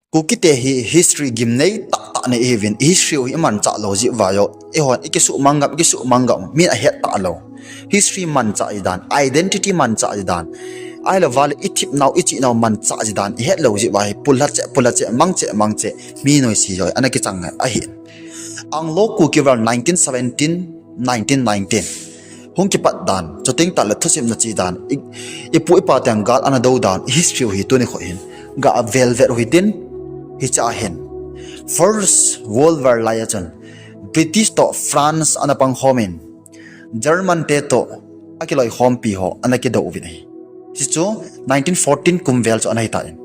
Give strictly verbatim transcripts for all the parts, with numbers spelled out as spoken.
Kukite hi history gimnei tahtah nei ihiuvin, history u hi imanchah lou jeh uva jong, eihon ikisuhmang gam, ikisuhmang gam, min ahet talou. History manchah ji dan, identity manchah ji dan, ahilouva le ithipnau, ichihnau manchah ji dan ihet lou jeh uva hi, pulha cheh, pulha cheh, mang cheh, mang cheh, mi noise jong ana kichang ahi. Anglo Kuki War nineteen seventeen, nineteen nineteen. Hung kipat dan, chuteng tahle thusim na che dan, i, ipu ipa teng gal ana dou dan, history u hi tuni kho hin ga velvet u hitin, hiche a hin First World War lai a chun British toh France ana pangkhom in, German te toh akiloikhompi ho ana kidou uvin ahi. Hichu nineteen fourteen kum vel chu ana hitan.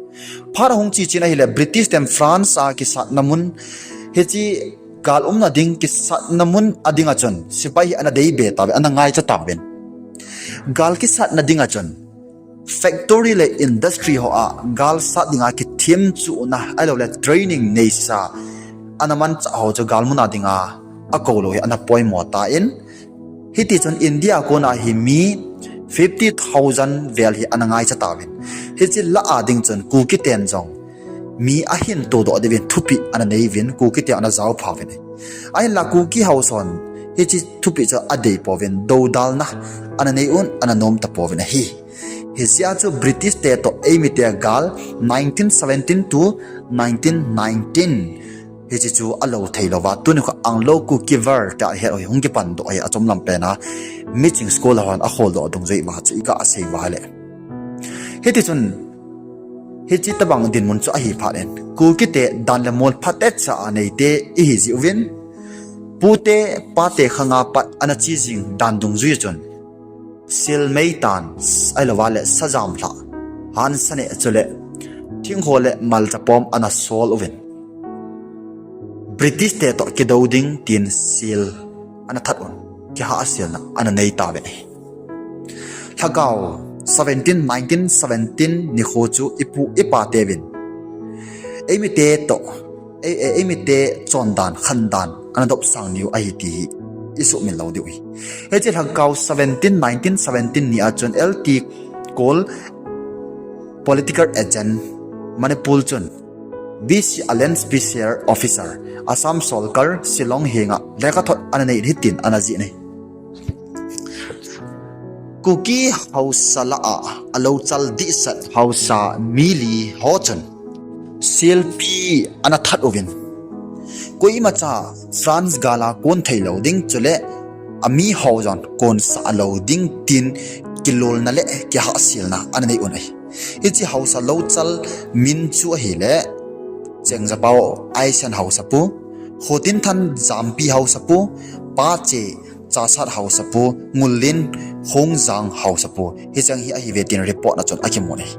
Phat ahung che chen ahile British ten France a kisatna mun, hiche gal umna ding kisatna mun a dinga chun sepai hi ana deibe tauvin, ana ngaicha tauvin. Gal kisatna dinga chun factory le industry ho a gal sat dinga kithemchuhna ahiloule training neisa ana manchah ho chu gal mun a dinga akou lou hi ana poimo tan, hitichun India kona hi mi fifty thousand vel hi ana ngaicha tauvin. Hiche lah a ding chun Kuki ten jong mi ahin todoh diuvin thupeh ana nei uvin, Kuki te ana jaopha uvin. Ahinla Kuki House hon hiche thupeh chu adei pouvin, doudalna ana nei un, ana nom tapouvin ahi. Hijeh a chu British te toh eimite gal nineteen seventeen to nineteen nineteen, hiche chu alou thei louva, tuni kho Anglo Kuki War tia ihet u hi hung kipan doh ahi, achom lam pen a Miching school hon akholdoh dungjuiya chu iga sei uva le. Hitichun, hiche tobang dinmun chu ahi phat in, Kukite dan le mol phatecha a neite ihi jeh uvin, pute pate khanga pat ana che jing dan dungjui chun, sil meitan, ahilouva le sajam lhah, hansa neh chule thingkho le malcha pom ana sol uvin, British te toh kidou ding tin sil ana that un, kihahselna ana nei tauve. Lhagao seventeen, nineteen seventeen nikho chu ipu ipa teuvin eimite toh, ei, ei, eimite chondan, khandan ana dopsang niu ahi ti hi isuhmil lou diu ahi. Hiche Lhagao seventeen, nineteen seventeen ni a chun L T Kol, political agent, Manipur chun B C Alliance Special Officer, Assam Sorkar, Shillong henga lekhathot ana nei in hitin ana jih in ahi. Kuki haosa lah a, alouchal dehset haosa mi li ho chun selpi ana that uvin, koimacha France gal a kon thei lou ding chule ami ho jong konsah lou ding tin kilolna le kihahselna ana nei un ahi. Hiche haosa louchal min chu ahile, Chengjapao Aisen haosapu, Khotinthan Jampi haosapu, Pache Chasat haosapu, Ngullen Khongjang haosapu. Hicheng hi ahiuve tin report na chun akimun ahi.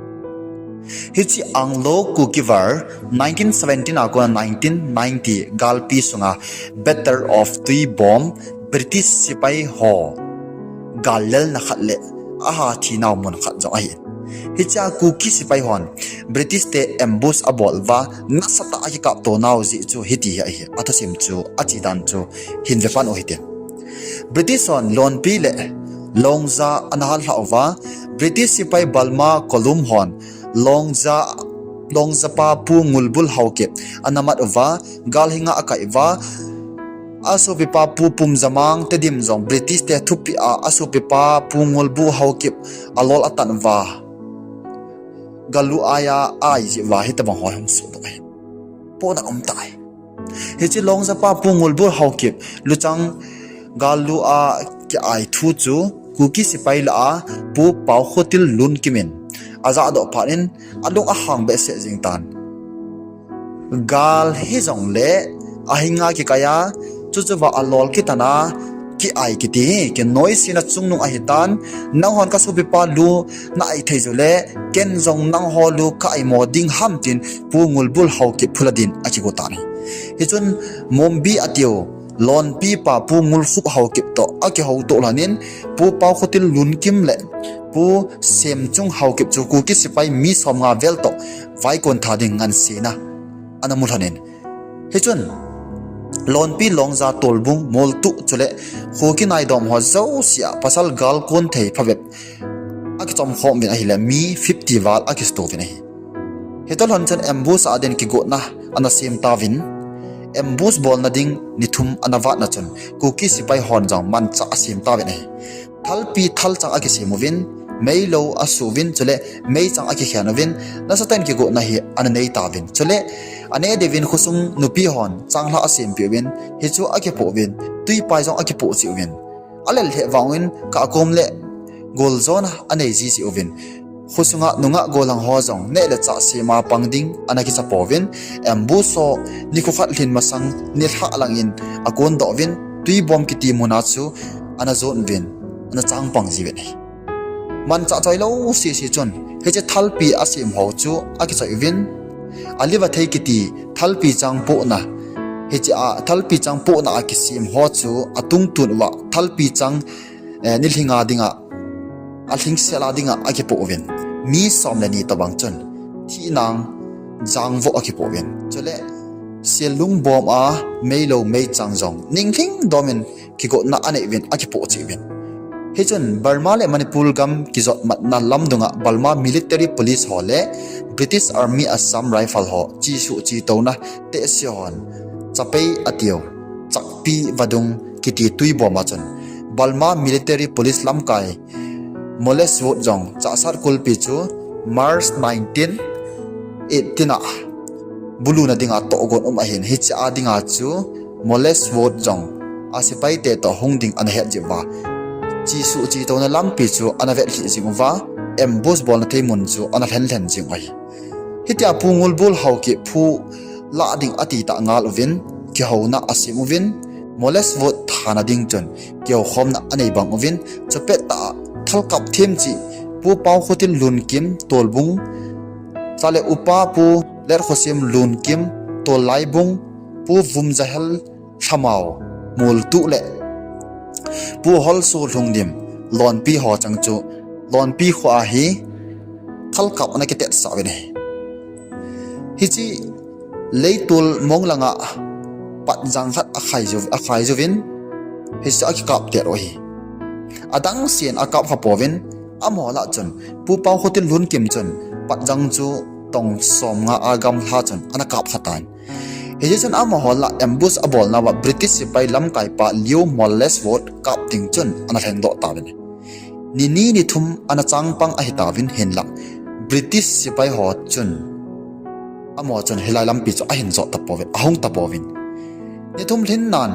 Hiche Anglo Kuki War nineteen seventeen a kona nineteen ninety galpi sunga Battle of Tuibong, British sepai ho gal lelna khat le aha thinau mun khat jong ahi. Hichea Kuki sepai hon British te ambush abol uva, nasatah a akikapto nau jeh chu hiti hi ahi. Athusim chu, ache dan chu hin vepan u hitin. British hon Lonpi le Longja ana hallhah uva, British sepai Balma Column hon Longja, Longjapa Pu Ngulbul Haokip ana mat uva, gal henga akai uva, asopipa Pu Pumjamang Tedim jong British te thupeh a asopipa Pu Ngulbul Haokip alol atan uva, galu aia aijeh uva hitobang ho hung sohdoh ahi. Pohna umtah ahi. Hiche Longjapa Pu Ngulbul Haokip luchang galu a kiai thu chu Kuki sepai lah a Pu Paokhotil Lunkim in ajahdoh phat in alung ahang behseh jeng tan. Gal hijongle ahenga kikai a, chuchuva alol kitan a, kiai kiti hi kinoisena chungnung ahitan, nanghon kasopipa lu na-ai thei joule, ken jong nangho lu ka-aimo ding ham tin Pu Ngulbul Haokip phula din akigo tan ahi. Hichun Mombi atiu Lonpi pa Pu Ngulkhup Haokip toh akihoutoh lhonin, Pu Paokhotil Lunkim le Pu Semchung Haokip chu Kuki sepai mi somnga vel toh vaikon tha ding ngansena ana mu lhonin, hichun Lonpi Longja Tolbung Moltuh chule Kuki naidom ho jousea pasal gal kon thei phabep akichomkhom uvin ahile mi fifty val akisuto uvin ahi. Hitalhon chun ambush a din kigotna ana sem tauvin, ambush bolna ding ni thum ana vatna chun Kuki sepai hon jong manchah asem tauvin ahi. Thalpi thalchang akisem uvin, meilou asuh uvin, chule meichang akikhen uvin, nasatah in kigotna hi ana nei tauvin. Chule aneh diuvin khosung nupi hon changlhah asempeh uvin, hichu akipoh uvin, twipai jong akipoh cheh uvin, alel lheh vang uvin kah kom le goljona anei jiji uvin, khosunga nungah gollhang ho jong neh le chah sema pang ding ana kichapouvin, ambush ho nikho khat lhin masang nilhah langin akondoh uvin, twibom kiti muna chu ana jon uvin, ana changpang jiuvin ahi. Manchah choilou sese chun hiche thalpi asem ho chu akichoi uvin, aliva thei kiti thalpi chang pohna, hiche a thalpi chang pohna a kisem ho chu atungtun uva thalpi chang, eh, nilhinga dinga, alhingsel a dinga akipoh uvin, mi som le ni tobang chun thihnang jangvoh akipoh uvin, chule sel lungbom a meilou meichang jong ninglhing domin kigotna anei uvin akipoh cheh uvin. Hichun Burma le Manipur gam kijot matna lamdunga Burma Military Police ho le British Army Assam Rifle ho chesuh chetouna tehse hon Chapei atiu, Chakpi vadung kiti twibom a chun Burma Military Police lamkai Moles Wood jong Chassad kulpi chu March nineteen eighteen a buluna dinga tohgon um ahin, hiche a dinga chu Moles Wood jong asepaite toh hung ding ana het jeh uva, chesuh chetouna lampi chu ana vetlhih jing uva, ambush bolna thei mun chu ana lhen lhen jing u ahi. Hitia Pu Ngulbul Haokip phu lah ding ati tah ngal uvin, kihouna asem uvin, Moles Wood thana ding chun kihoukhomna anei bang uvin, chupettah a thalkap them cheh Pu Paokhotil Lunkim Tolbung, chule Upa Pu Letkhosim Lunkim Tollaibung, Pu Vumjahel Lhamao Moltuh le Pu Holso Lhungdim Lonpi ho chang chu Lonpi kho a hi thalkap ana kitetsah uvin ahi. Hiche leitol mong langa patjang khat akhai jou, akhai jouvin, hichu akikap tet u ahi. Adangsen akap kha pouvin, amaho lah chun Pu Paokhotil Lunkim chun patjang chu tong somnga a gamla chun ana kap kha tan. Hiche chun amaho lah ambush abolnauva British sepai lamkaipa Liu Moles Wood kap ding chun ana lhengdoh tauvin, ni ni ni thum ana changpang ahitauvin, hinlah British sepai ho chun, amaho chun hilai lampi chu ahin jot tapouvin, ahung tapouvin, ni thum lhinnan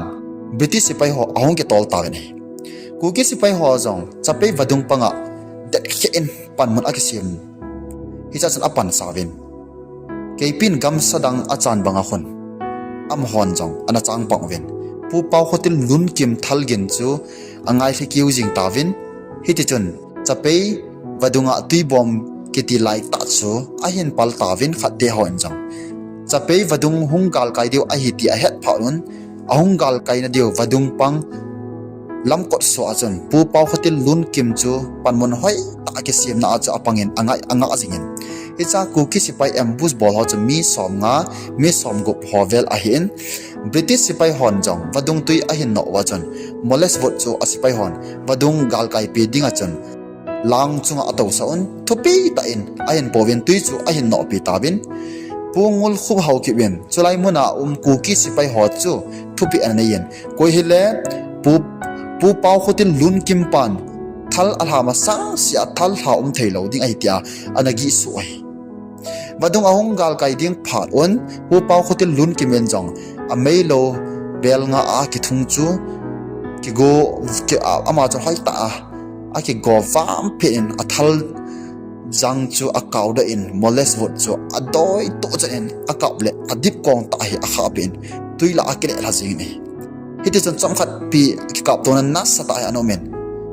British sepai ho ahung kitol tauvin ahi. Kuki sepai ho jong Chapei vadung panga detkheh in panmun akisem, hichea chun apansauvin, keipin gamsa dang achan banga khun amahon jong ana changpang uvin, Pu Paokhotil Lunkim thalgin chu angailhe keu jing tauvin, hitichun Chapei vadunga twibom kiti laitah chu ahin pal tauvin, khatte hon jong Chapei vadung hung galkai diu ahi ti ahet phat un, ahung galkaina diu vadung pang lamkot soh a chun Pu Paokhotil Lunkim chu panmun hoitah a kisemna a chu apangin angai, angah jingin, hichea Kuki sepai ambush bol ho chu mi somnga, mi somgup ho vel ahin, British sepai hon jong vadung twi ahin noh uva chun Moles Wood chu asepai hon vadung galkaipi dinga chun lang chunga atousah un, thupi tah in ahin pouvin, twi chu ahin nohpi tauvin, Pu Ngulkhup Haokip in chulai muna um Kuki sepai ho chu thupeh ana neiyin, koi hile Pu, Pu Paokhotil Lunkim pan thal alha masang sea thal lha um theilou ding ahi tia ana gihsuh ahi. Vadung ahung galkai ding phat un Pu Paokhotil Lunkim in jong ameilou bel nga a kithung chu kigo, ki, a, ama chun hoitah a akigo vampeh in athal jang chu akaodoh in, Moles Wood chu adoitoh chan in akap le adipkong tah hi akhahpeh in, twi lah a akilelha jingin ahi. Hitichun chomkhat pi kikaptona nasatah hi ana umin,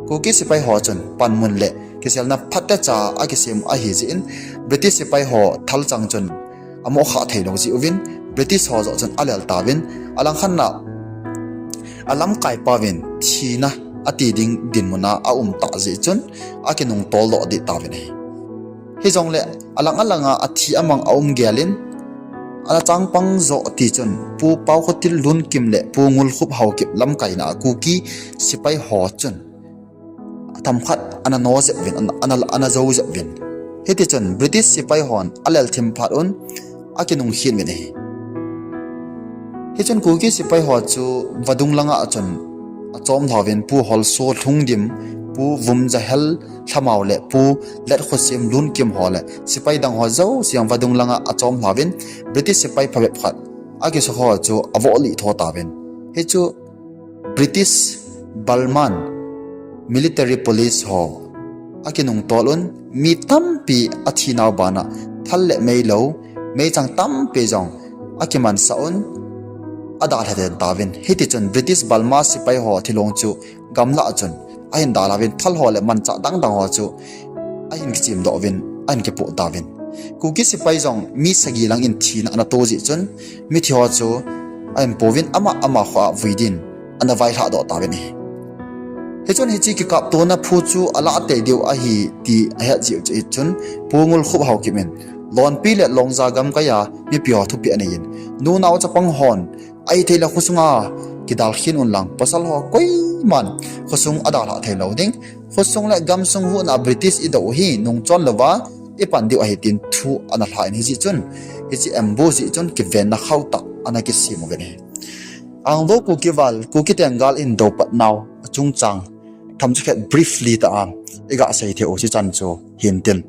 Kuki sepai ho chun panmun le kiselna phatecha akisem ahijeh in, British sepai ho thalchang chun amoh khah theilou jeh uvin, British ho joh chun alel tauvin, alangkhatna alamkaipauvin thina ati ding dinmuna aum tah jeh chun akinung toldoh deh tauvin ahi. Hijongle alang alanga athi amang aum gelin, ana changpang joh tichun Pu Paokhotil Lunkim le Pu Ngulkhup Haokip lamkaina a Kuki sepai ho chun athemkhat ana no jep uvin, ana, ana, ana jou jep uvin. Hitichun British sepai hon alel thim phat un akinung khin uvin ahi. Hichun Kuki sepai ho chu vadung langa chun achom lhauvin Pu Holso Lhungdim, Pu Vumjahel Lhamao le Pu Letkhosim Lunkim ho le sepai dang ho jouse jong vadung langa achom lhauvin British sepai phabep khat akisukha ho chu avoh lih tho tauvin. Hichu British Burman military police ho akinung tol un mi tampi athinau bana thal le meilou, meichang tampi jong akimansah un adalha den tauvin. Hitichun British Burma sepai ho thilong chu gamlah chun ahin dalha uvin, thal ho le manchah dangdang ho chu ahin kichimdoh uvin, ahin kipoh tauvin. Kuki sepai jong mi sagi lang in thina ana to jeh chun mithi ho chu ahin pouvin ama ama kho a vui din ana vailhah doh tauvin ahi. Hichun hiche kikaptona phu chu alah tei diu ahi ti ahet jeh u chu hichun Pu Ngulkhup Haokip in Lonpi le Longja gamkai a mipi ho thupeh anei in, nunao chapang hon ahithei le khosunga kidal khin un lang, pasal ho koiman khosung adalhah thei lou ding, khosung le gamsung huhna British idou u hi nungchon louva ipan diu ahi tin thu ana lha in, hijeh chun hiche ambush jeh chun kivenna khauhtah ana kisem uvin ahi. Anglo Kuki val, Kuki ten gal ahin dou patnau achungchang themcha khat briefly tah a iga sei thei u chu chan chu hintin.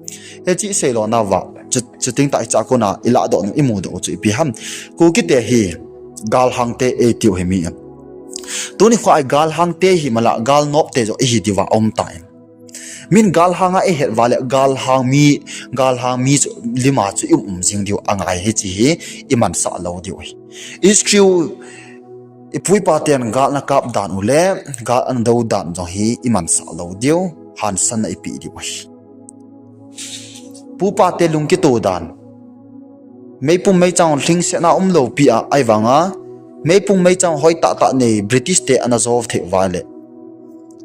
Hiche isei lona uva chu, chuteng tah hiche a kona ilahdoh nom, imudoh u chu ipi ham? Kukite hi galhangte eitiu hi mi em? Tuni khoa galhangte hi mala galnopte joh ihi diuva aum ta em? Min galhanga ihet uva le galhang mi, galhang mi chu lima chu i um um jing diu angai, hiche hi imansah lou diu ahi. History u ipu ipa ten gal ana kap dan u le gal ana dou dan jong hi imansah lou diu, hansanna ipeh diu ahi. Pu pate lungkito dan, meipum meichang lhingsetna umlou pi a, ahivanga meipum meichang hoitahtah nei British te ana jo thei uva le,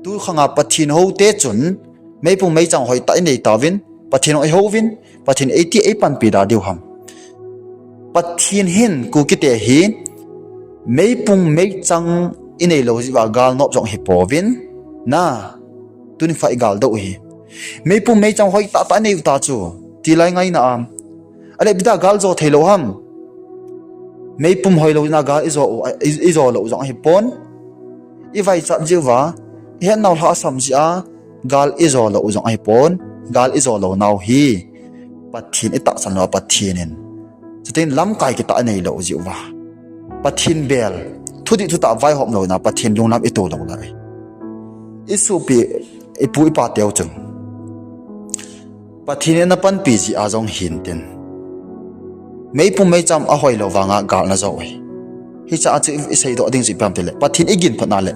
tu khanga Pathen houte chun meipum meichang hoitah inei tauvin, Pathen ho ihouvin, Pathen eiti eipanpi da diu ham? Pathen hin Kukite hi meipum meichang inei lou jeh uva galnop jong hipouvin, na, tuni khoa igal dou u hi. Meipum meichang hoitahtah inei u ta chu, tilai ngaina am? Ale ipi dia gal jo thei lou ham? Meipum hoilou jeh a gal ijo u, i, ijo lou jong ahipon. Ivaichat jeh uva, ihetnau lhasam jeh a gal ijo lou jong ahipon. Gal ijo lounau hi Pathen itahsan lou a Pathen in, chuteng lamkai kitah inei lou jeh uva, Pathen bel, thudih thutah vaihom louna Pathen lunglam ito lou lai. Isopi, ipu ipa teu chun Pathen in ana panpi jeh a jong hintin, meipum meicham ahoilou vanga gal ana jo u hi. Hiche a chu iseidoh ding chu ipi ham tile, Pathen iginphatna le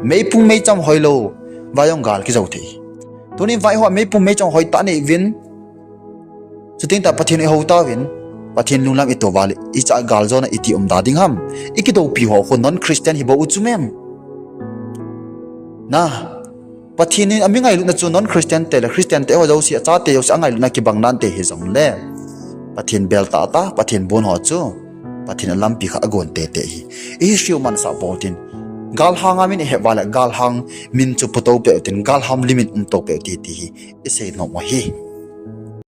meipum meicham hoilou va jong gal kijo thei. Tunin vaihom a meipum meicham hoitah nei uvin, chuteng tah Pathen ihou tauvin, Pathen lunglam ito uva le, hiche a galjona iti umda ding ham? Ikidoupi ho khu non Christian hibou u chu mem? Na, Pathen in ami ngailutna chu non Christian te le Christian te ho jouse, achate jouse angailutna kibang nante hijongle, Pathen bel tahtah, Pathen bon ho chu Pathen alampi kha agon teitei hi. I history u mansah pou tin, galhanga min ihet uva le galhang min chu putou peh u tin, galhang lim in umtou peh u ti, ti hi isei nom u ahi.